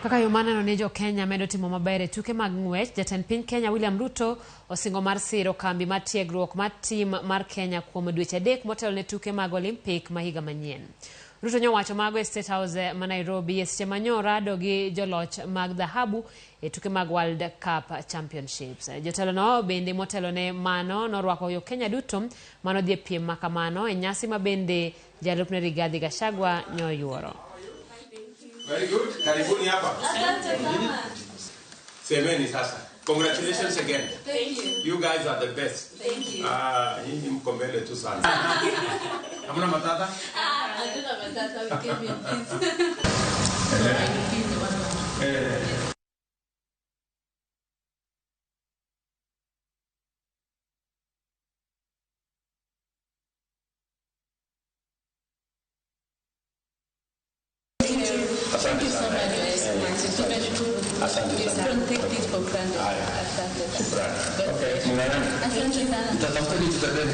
Kaka yo mar neno ni jo Kenya medo timo maber e tuke mag ng'wech, jatend piny Kenya William Ruto osingo mar siro kambi mar tiegruok mar tim mar Kenya kuom dweche 3 motelo ne tuke mag Olimpik ma higa manyien. Ruto nyowacho mago e State House ma Nairobi e seche ma nyorado gi joloch mag dhahabu e tuke mag World Cup Championships. Jotelo no bende motelo ne mano norwako jo Kenya duto manodhi e piem ma kamano e nyasi ma bende jalupne Rigathi Gachagua nyoyuoro. Very good. Karibuni hapa. Asante sana. Semeni sasa. Congratulations again. Thank you. You guys are the best. Thank you. Ah, nyinyi mko mbele tu sana. Hamna matata? Ah, hatuna matata, we came in peace. Asante sana. Asante sana. Don't take this for granted. Haya. Asante. Shukrani. Okay, mng'ang'ane. Asante sana. Mtatafuta kitu cha